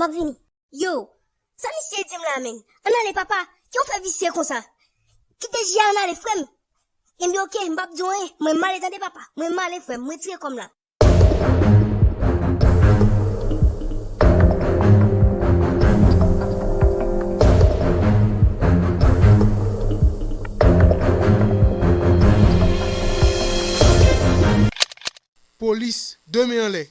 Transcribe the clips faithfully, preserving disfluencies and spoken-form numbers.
M ap vini. Yo, sa misye di m la, menm? Ann ale, papa. Ki w fè visye konsa? Kite Jia, ann ale, frè m. Ebyen, oke, m p ap di w anyen. Mwen m ale, tande, papa. Mwen m ale, frè m. Mwen retire kò m la. Polis, de men anlè.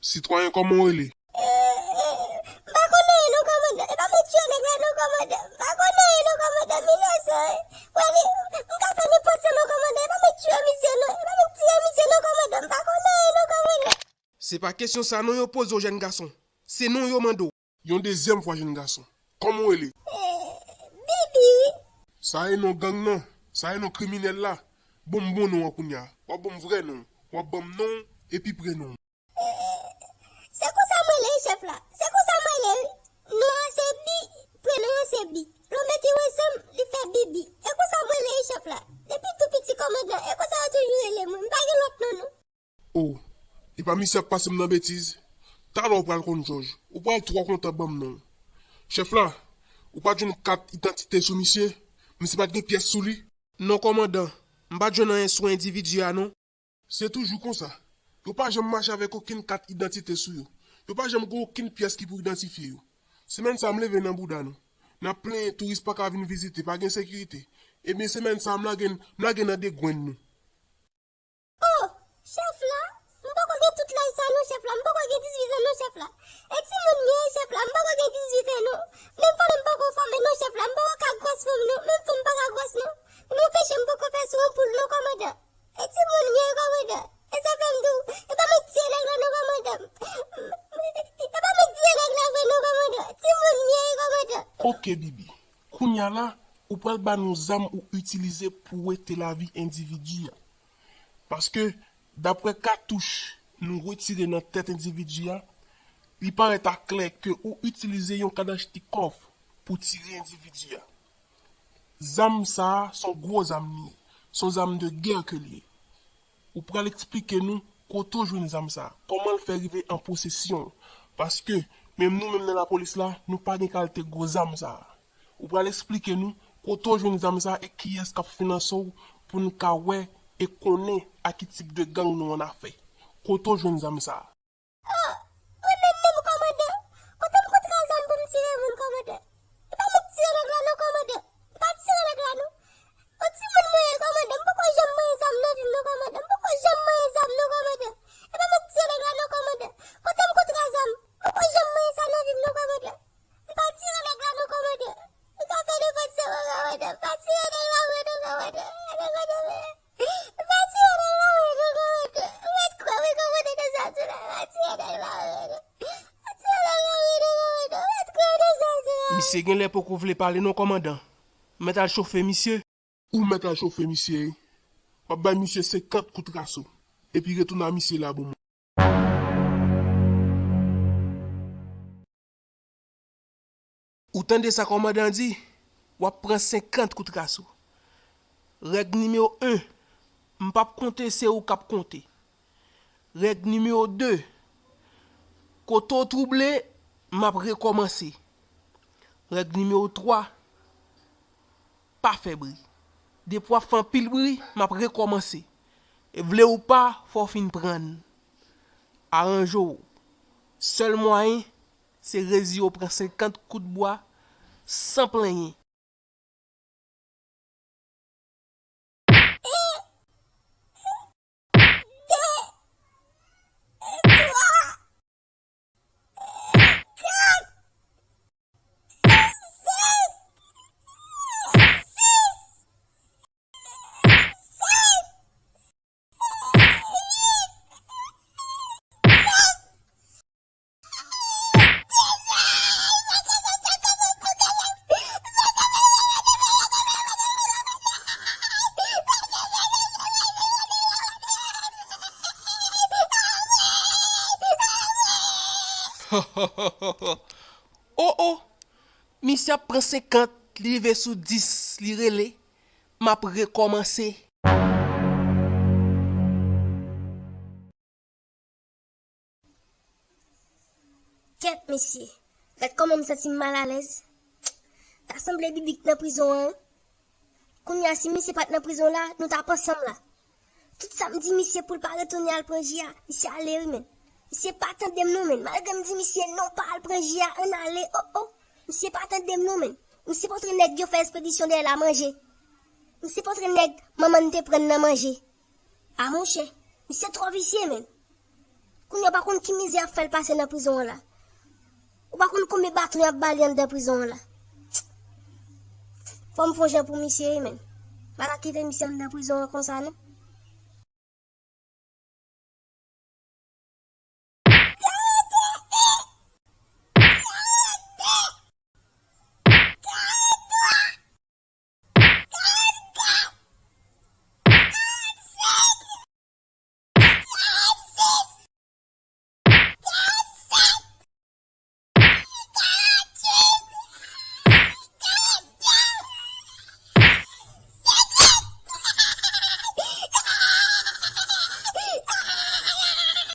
Sitwayen, kòman w rele? M pa konn anyen non, kòmandan. E pa mwen tiye nèg la non, kòmandan. M pa konn anyen non, kòmandan. Mizè san, wi, m ka fè nenpòt sa non, kòmandan. E pa mwen tiye misye non. E pa mwen tiye misye non, kòmandan. M pa konn anyen non, kòmandan. Se pa kesyon sa non yo poze w, jèn gason. Se non yo mande w. Yon dezyèm fwa, jèn gason. Kòman w rele? Bibi, wi. Sa e non gang nan. Sa e non kriminèl la. Ban m bon non an kounye a. W ap ban m vrè non w. W ap ban m non w epi prenon w. Se konsa mwen rele wi, chèf la. Se konsa mwen rele wi. Non an se Bi, prenon an se Bi. Lè w mete yo ansanm, li fè Bibi. E konsa mwen rele wi, chèf la. Depi tou piti, kòmandan, e konsa yo toujou rele mwen. M pa gen lòt non non. O, epa misye ap pase m nan betiz. Talè w pral konn jòj. Ou pral twò kontan ban m non w. Chèf la, ou pa t jwenn kat idantite sou misye? Misye pa t gen pyès sou li? Non, kòmandan, m pa t jwenn anyen sou endividi a non. Se toujou konsa. Yo pa janm mache avèk okenn kat idantite sou yo. Yo pa janm gen okenn pyès ki pou idantifye yo. Semèn sa a m leve nan bouda nou. N ap plenyen touris pa ka vin vizite, pa gen sekirite. Ebyen semèn sa a m lage n, m lage nan degwenn nou. O, chèf la, m poko gen tout laj sa non, chèf la, m poko gen dizuit an non, chèf la. E timoun m ye, chèf la, m poko gen dizuit an non. Menm fanm m poko fòme non, chèf la, m poko ka gwòs fanm non, menm fanm m pa ka gwòs non. Menm yon peche m poko fè sou yon poul non, kòmandan. E timoun m ye, kòmandan. E sa fè m di w, e pa mwen k tiye nèg la non, kòmandan. E pa mwen k tiye nèg la vre non, kòmandan. Timoun m ye, kòmandan. Oke, Bibi. Kounye a la, ou pral ba nou zam ou itilize pou wete lavi endividi a. Paske, daprè katouch nou retire nan tèt endividi a, li parèt aklè ke ou itilize yon kalachnikòv pou tire endividi a. Zam sa a, se yon gwo zam li ye. Se yon zam de gè ke li ye. Ou pral eksplike nou kote w jwenn zam sa a, kòman l fè rive an posesyon w. Paske, menm nou menm nan lapolis la, nou pa gen kalite gwo zam sa a. Ou pral eksplike nou kote w jwenn zam sa a e kiyès k ap finanse w pou n ka wè e konnen a ki tip de gang nou annafè. Kote w jwenn zam sa a? O, mwen menm menm, kòmandan. Kote m kontre a zam pou m tire moun, kòmandan? E pa mwen k tire nèg la non, kòmandan. M pa tire nèg la non. Yon timoun mwen ye, kòmandan. M poko janm manyen zam nan vi m non, kòmandan. M poko janm manyen zam non, kòmandan. E pa mwen k tire nèg la non, kòmandan. Kote m kontre a zam? M poko janm manyen sa nan vi m non, kòmandan. M pa tire nèg la non, kòmandan. M ka fè nenpòt sa, kòmandan. M pa tire nèg la vre non, kòmandan. Kòmandan, m pa tire nèg la vre non, kòmandan. Ou mèt kwè mwen, kòmandan, nan sa tou la. M pa tire nèg la vre non. M pa tire nèg la vre non, kòmandan. Ou mèt kwè nan sa tou la. Misye genlè poko vle pale non, kòmandan. Mèt al chofe misye. Ou mèt al chofe misye, wi. W ap bay misye senkant kout raso, epi retounen a misye la ban mwen. Ou tande sa kòmandan di? W ap pran senkant kout raso. Règ nimewo en, m p ap konte, se ou k ap konte. Règ nimewo de, kote w twouble, m ap rekòmanse. Règ nimewo twa, Pa fè bri. Depi w ap fè anpil bri, m ap rekòmanse. E vle ou pa, fò w fin prann. Aranje w. Sèl mwayen, se reziye w pran senkant kout bwa san plenyen. Oh, oh! Misye ap pran senkant, li rive sou dis, li rele, m ap rekòmanse. Kèt, mesye, gad kòman m santi m malalèz. Ta sanble Bibi k nan prizon an, wi. Kounye a, si misye pa t nan prizon la, nou t ap ansanm la. Tout sa m di misye pou l pa retounen al pran ji a, misye ale wi, menn. Misye pa tande m non, menn. Malgre m di misye non, pa al pran ji a, ann ale, oh, oh. Misye pa tande m non, menn. Misye montre nèg yo fè ekspedisyon dèyè l a manje. Misye montre nèg manman n te pran nan manje. A monchè, misye twò visye, menn. Kounye a w pa konn ki mizè y ap fè l pase nan prizon an la. Ou pa konn konbyen baton y ap ba li anndan prizon an la. Fò m fè yon jan pou misye, wi, menn. M pa ka kite misye anndan prizon an konsa, non.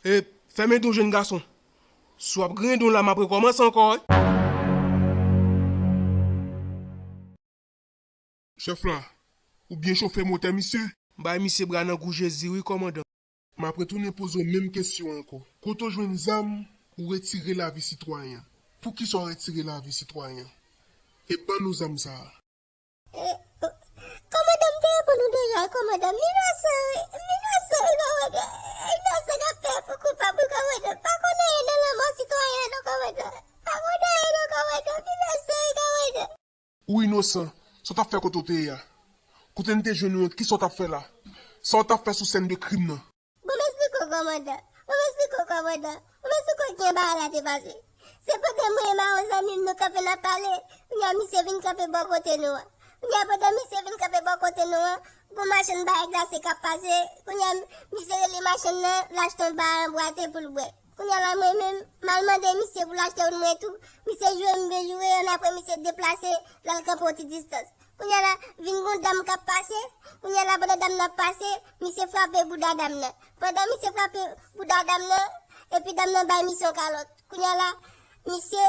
E, fèmen don jèn gason. Si w ap griyen don la, m ap rekòmanse ankò, wi. Chèf la, ou byen chofe motè misye? Bay misye bra nan gou Jezi wi, kòmandan. M ap retounen poze w menm kesyon an ankò. Kote w jwenn zam ou retire lavi sitwayen an? Poukisa w retire lavi sitwayen an? E ban nou zam sa a. E, kòmandan, m te reponn ou deja, kòmandan. M inosan wi, m inosan wi, kòmandan. Inosan k ap peye pou koupab wi, kòmandan. Pa konn anyen nan lanmò sitwayen an non, kòmandan. Pa konn anyen non, kòmandan. M inosan wi, kòmandan. Ou inosan. Sa w t ap fè kote w te ye a? Kote n te jwenn ou an, kisa w t ap fè la? Sa w t ap fè sou sèn de krim nan? Bon, m esplike w, kòmandan. Bon, m esplike w, kòmandan. Bon, m esplike w kijan bagay la te pase. Se pandan mwen e ma yon zanmi m, nou kanpe n ap pale, kounye a misye vin kanpe bò kote nou an. Kounye a pandan misye vin kanpe bò kote nou an, gon machann bagay glase k ap pase. Kounye a misye rele machann nan, l achte yon bagay an bwate pou l bwè. Kounye a la, mwen menm, m al mande misye pou l achte youn mwen tou. Misye joure m, m joure, annapre misye deplase, l al kanpe yon ti distans. Kounye a la, vin gon dam k ap pase. Kounye a la, pandan dam nan ap pase, misye frape bouda dam nan. Pandan misye frape bouda dam nan, epi dam nan bay misye yon kalòt. Kounye a la, misye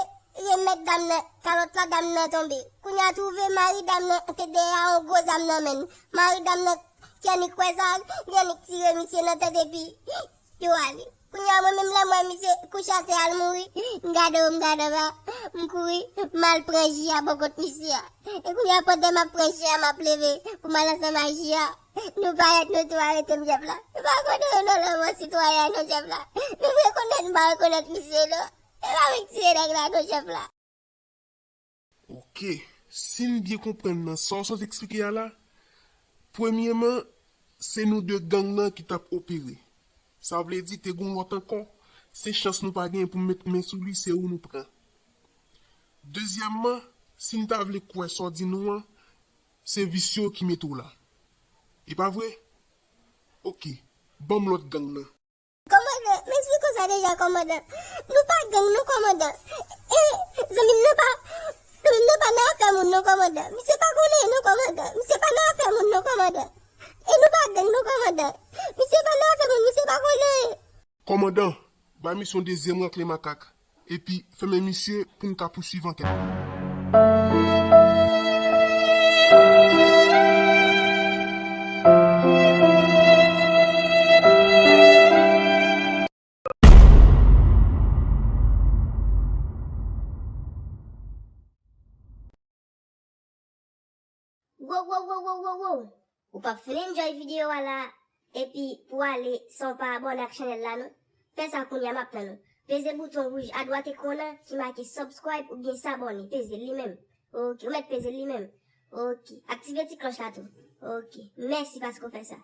remèt dam nan kalòt la, dam nan tonbe. Kounye a, twouve mari dam nan te dèyè a yon gwo zam nan men l. Mari dam nan, ki annik wè sa, li annik tire misye nan tèt epi yo ale. Kounye a mwen menm lè m wè misye kouche atè a l mouri, m gade w, m gade anba, m kouri, m al pran ji a bò kot misye a. E kounye a pandan m ap pran ji a, m ap leve pou m al ansanm ak ji a. Nou parèt, nou tou arete m, chèf la. Nou pa konn anyen nan lanmò sitwayen an non, chèf la. Nou rekonèt, m pa rekonèt misye non. E pa mwen k tiye nèg la non, chèf la. Oke, si n byen konprann nan sa w sot eksplike a la, premyeman, se nou de gang nan ki t ap opere. Sa vle di te gon lòt ankò, se chans nou pa genyen pou n met men sou li, se ou nou pran. Dezyèmman, si n ta vle kwè sa w di nou an, se visye w ki mete w la. E pa vre? Oke, ban m lòt gang nan. Kòmandan, m esplike w sa deja, kòmandan. Nou pa gang non, kòmandan. E zanmi m nan pa, zanmi m nan pa nan afè moun non, kòmandan. Misye pa konnen non, kòmandan. Misye pa nan afè moun non, kòmandan. E nou pa gang non, kòmandan. Misye pa nan afè moun, misye pa konnen. Kòmandan, bay misye yon dezyèm rakle makak. Epi fèmen misye pou n ka pouswiv ankèt. Wow, wow, wow, wow, wow, wow. Ou p ap fin enjoy videyo a la, epi pou ale san w pa abòne ak chanèl la non. Fè sa kounye a, m ap tann ou. Peze bouton wouj adwat ekran an ki make subscribe oubyen s'abonner. Peze li menm. Ok, ou mèt peze li menm. Ok, aktive ti klòch la tou. Ok, mèsi paske w fè sa.